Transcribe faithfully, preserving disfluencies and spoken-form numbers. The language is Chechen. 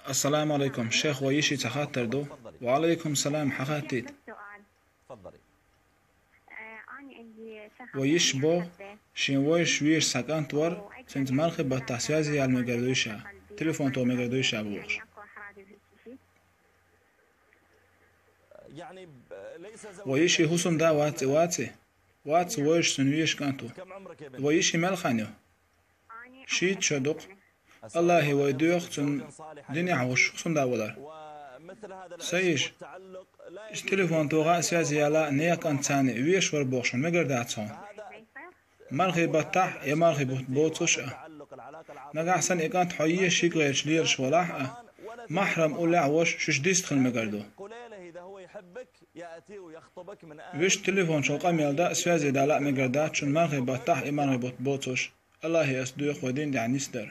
Ассаламу алейкум. Шейх, вай йишийца хаттар ду. Ва алейкум салам, хьахаттийта. Вай йиша боху, шен вайша везаш цхьа кӀант вара, цуьнца мархий баттахь связи яла мегар дуй ша, телефон тоха мегар дуй ша бохуш. Вай йишин хӀусамда вац и, вац и? Вац, вайша цуьнан везаш кӀант ву. Вай йишин мел хан ю? Шийтта шо ду-кх. Аллахье вай доьху цунна динехь волуш хӀусамда валар. Сан йиша, иза телефон тоха а, связи яла а, некъан царна везаш вара бохуш хьуна мегар дац хьуна. Мархий баттахь я мархий бутт боцуш а. Нагахь санна и кӀант хьо езаш йига гӀерташ лелаш валахь а, махьрам уллехь а, ваша шуьша дистхила мегар ду. Вуьшта телефончул къамел дан а, связи дала а мегар дац шуна мархий баттахь я мархий бутт боцуш. Аллахье ас доьху вай дин тӀехь нисдар.